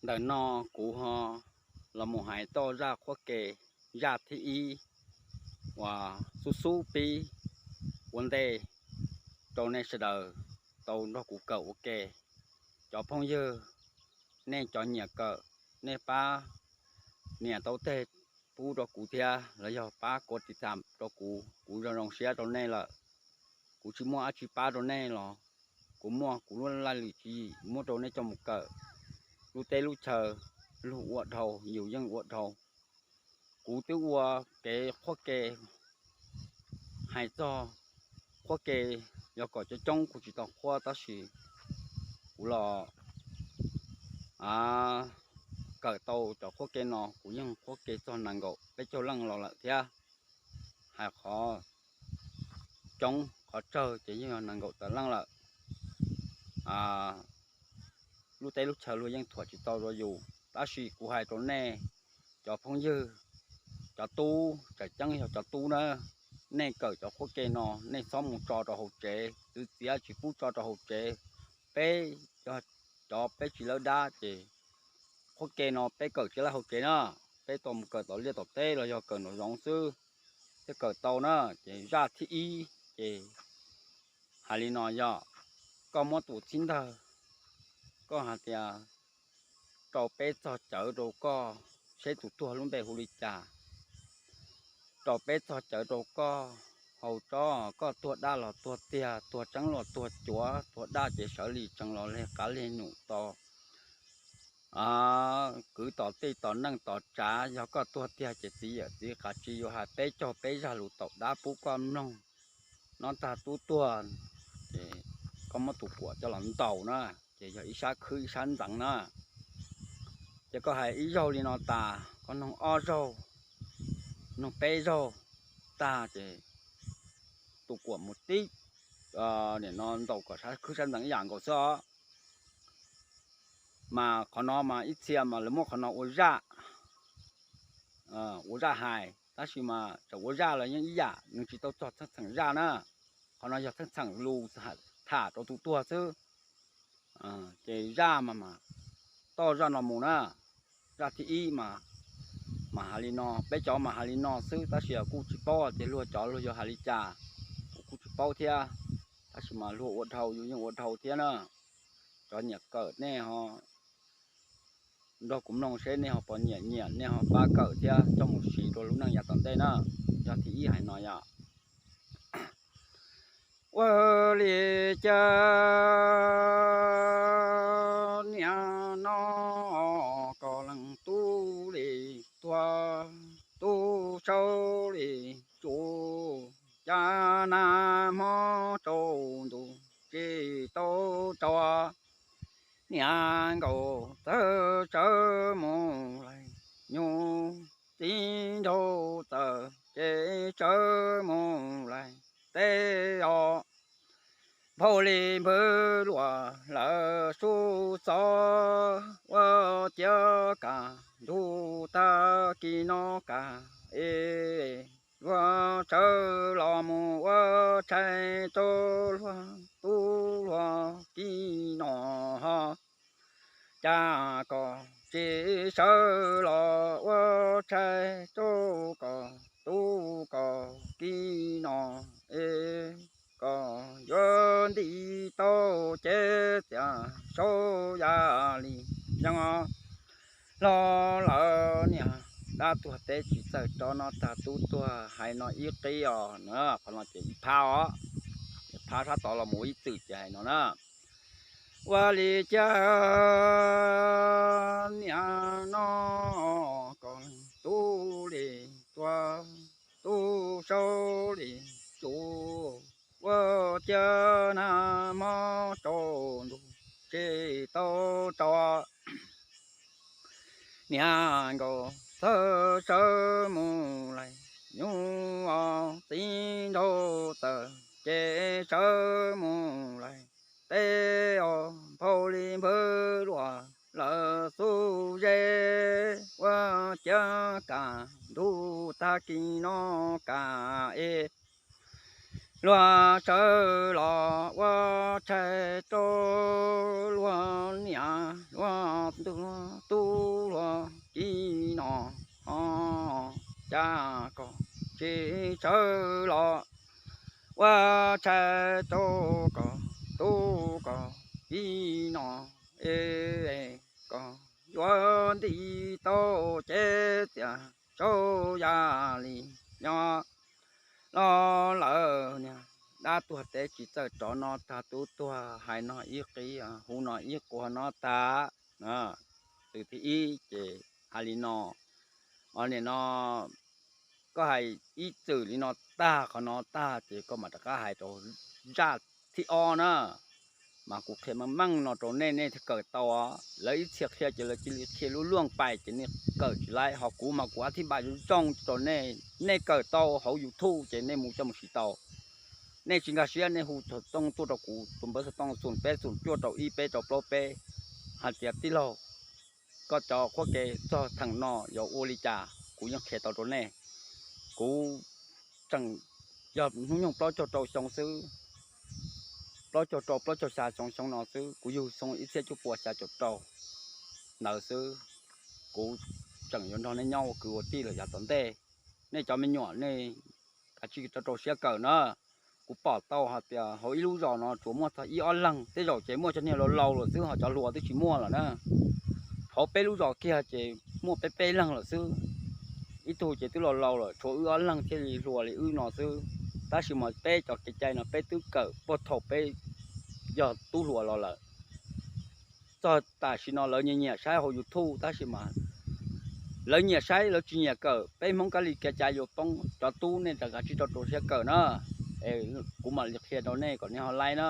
Ntawm no kuv ho los mus hais txog zaj qhuab ke, zaj thib ib uas xub xub pib ua ntej rau nej sawv daws tau nrog kuv kawm ua ke. Cov phooj ywg, nej cov nyiam kawm, nej pab nias tau tej pub rau kuv thiab los yog pab kuv tiv tam rau kuv, kuv zoo zoo siab rau nej lawm. Kuv tsis muaj dab tsi pab rau nej los kuv muaj kuv lub laj lim tswv yim muab rau nej coj mus kawm. Lub teb lub chaw luag ua dhau yus yeej ua dhau. Kuv twb ua kev qhuab ke, hais txog qhuab ke, yog kom coob coob kuv tsis tau qhuab tab sis kuv los kawm tau cov qhuab ke no kuv yeej qhuab ke txog nees nkaum peb caug leej los lawm thiab. Hais qhov coob qhov tsawg ces yeej yog nees nkaum tawm leej lawm. Lub teb lub chaw luag yeej thuam tsis tau rau yus tab sis kuv hais rau nej cov phooj ywg, cov tub, tseem ceeb yog cov tub na, nej kawm cov qhuab ke no nej txhob mus tso rau hauv tsev, txwv txiav tsis pub tso rau hauv tsev. Peb yog cov peb tsis lawb dab ces qhuab ke no peb kawm tsis lawb hauv tsev na, peb tau mus kawm tom liaj tom teb los yog kawm nraum zoov xwb thiaj kawm tau na. Ces zaj thib ib ces hais li no yog, koj muab tus txhib ntawg, koj hais tias rau peb txog cawv rau koj, seb tus tuag lub npe hu li cas, rau peb txog cawv rau koj haus tsob, koj tuag dab los tuag tiag, tuag tseeb los tuag cuav, tuag dab ces sawv li tsees los leg qav leg num to kwv tom tij tom neej tom tsav, yog koj tuag tiag ces txiv yawm txiv qav tsi yuav hais peb caug peb zaj lus taum dab pub koj mloog. Nov tag tub tuag ces koj muab tus kuam coj los ntaus na, ces yog ib sab khwb ib sab ntxeev na. Ces koj hais ib zaug li no tas, koj noog ob zaug, noog peb zaug tag ces tus kuam mus tib, nim no ntaus kom sab khwb sab ntxeev ib yam nkaus xwb os. Mas qhov no mas ib txhia mas lawv muab qhov no ua zaj, ua zaj hais tab sis mas txawm ua zaj los yeej ib yam, nws tsis tau txog txheej txheem zaj na. Qhov no yog txheej txheem lus tham rau tus tuag xwb. Ces zaj mas mas toj zaj no mus na. Zaj thib ib mas, mas hais li no, peb cov mas hais li no xwb tab sis kuj tsis paub tias luag cov luag yuav hais li cas, kuv kuj tsis paub thiab. Tab sis mas luag ua dhau yus yeej ua dhau thiab na. Cov nyiam kawm nej ho nrog kuv mloog seb nej ho puas nyiam nyiam, nej ho pab kawm thiab coj mus siv rau lub neej yav tom ntej na. Zaj thib ib hais no yog, ua li cas niaj no koj leej tub li tuag, tub saub li tsuj, cas nag hmo tsaus ntuj tsis tau tso, niaj nkaus txawm sawv mus lais, nyuj txiv nraug txawm ces sawv mus lais teb os. Nphau li npawg luaj lawm xub xov, ua ciav kaj ntug tag kis no kaj es luag sawv los mus ua tshais rau luag tub luag kis no ho, cas koj tsis sawv los ua tshais rau koj tub koj kis no es koj yuav nti tau ces txiav saub ya li xyoo los lawm niam. Dab tuag teb tsis txawj tso no tag tub tuag hais no ib qib os na, qhov no ces ib phab os, phab sab tod los mus ib txwm ces hais no na. Ua li cas niaj no koj tub li tuag, tub saub li tsuj, ua ciav nag hmo tsaus ntuj tsis tau tso, niaj nkaus txawm sawv mus lais, nyuj os txiv nraug txawm ces sawv mus lais teb os. Nphau li npawg luaj lawm xub zeb, ua ciav kaj ntug tag kis no kaj es luag sawv los ua tshais rau luag niam luag tub, sawv los ua tshais rau koj, tu koj ib no, koj yuav nti tau ces tias saub ya li nyob los lawm niag. Dab tuag teb tsis txawj rov no tag, tub tuag hais no ib qib, hu no ib qua no tag. Txwm thib ib ces hais li no, o nim no koj hais ib txwm li no tag, qhov no tag ces koj mam rov qab hais rau zaj thib ob na. Mas kuv qhia meej meej no rau nej, nej thiaj kawm tau. Lawv ib txhia qhia ces lawv cia li qhia lub luaj pais ces nej kawm tsis laib. Ho kuv mas kuv a thib npaj zoo zoo rau nej, nej kawm tau hauv YouTube ces nej mus coj mus siv tau. Nej tsis nkag siab nej hu xov tooj tuaj rau kuv, tus npawb xov tooj xoom peb xoom cuaj rau ib peb rau plaub peb, hais tias tij laug, koj cov qhuab ke txog theem no yuav ua li cas kuv yeej qhia tau rau nej. Kuv tseem yog hnub nyoog plaub caug rau xyoo xwb, plaub caug rau plaub caug xya xyoo, xyoo no xwb, kuv yug xyoo ib txhiab cuaj pua xya caum rau ntawd xwb, kuv tseem yuav nrog nej nyob ua kwv ua tij lawm yav tom ntej. Nej cov me nyuam nej kav tsij rau rau siab kawm na. Kuv pom tau hais tias hauv ib lub zos no tsuas muaj txog ib ob leeg, tej zaum ces muaj cov niag laus laus lawm xwb ho cov hluas twb tsis muaj lawm na. Hauv peb lub zos kiag ces muaj peb peb leeg lawm xwb. Ib tug ces twb laus laus lawm, tshuav wb ob leeg thiaj li hluas li wb no xwb. Tab sis mas peb cov kev cai no peb twb kawm puag thaum peb yog tub hluas los lawm. Txog tam sim no lawv nyiam nyiam saib hauv YouTube tab sis mas lawv nyiam saib lawv tsis nyiam kawm, peb Hmoob kab li kev cai yuav poob. Cov tub nej rov kav tsij rau rau siab kawm na. Kuv mam li qhia rau nej kom nej ho laib na.